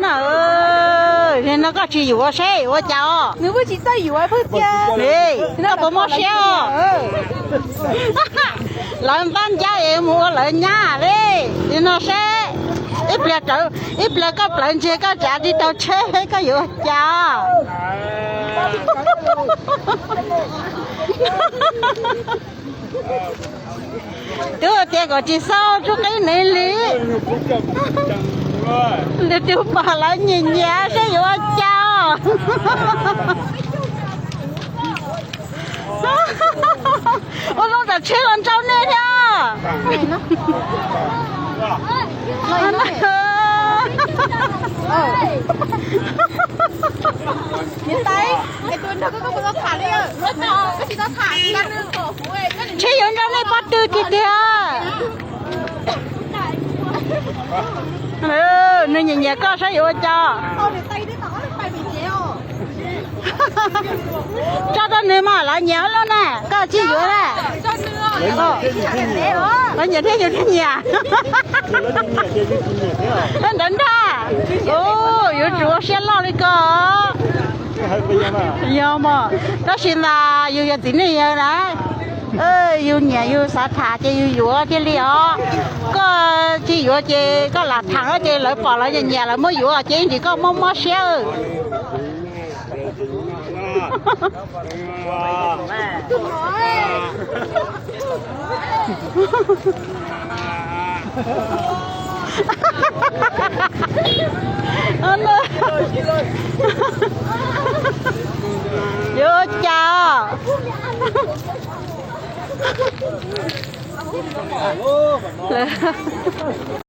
No, no koj tsis yuav seb yuav ua cas os. Nws tsis txawj yuav tiag. Koj puas mob siab os? Lawv npab ncab es mus ua lawv nyab li. Nim no seb, ib pliag, ib pliag koj plawv ntseg koj tsav tsis tau tsheb koj yuav ua cas? Twb tias kom tsis xaub tub qib nws li. Nws tus pog lawv nyiam nyiam seb yuav ua cas. Ua zoo tsam tsheb los nrau nej thiab. Tsheb yuav nrau nej pob tw tiag tiag. Nws nyiam nyiam koj saib yuav ua cas. Tso rau nws mas lawv nyiam loj na, koj tsis yuav na. Lawv nyiam thiab yus thiaj nyiam. Nrad nrad, yuav tsum ua siab loj li ko. Yog mas, tab sis mas yus yog txiv neej yawg na, yus nyiam yus xav tham ces yus yuav thiaj li os. Koj tsis yuav ces koj lam tham ces lawv pom lawv nyiam nyiam lawv muab yuav ces ib ntsis koj mob mob siab. Yuav ua cas?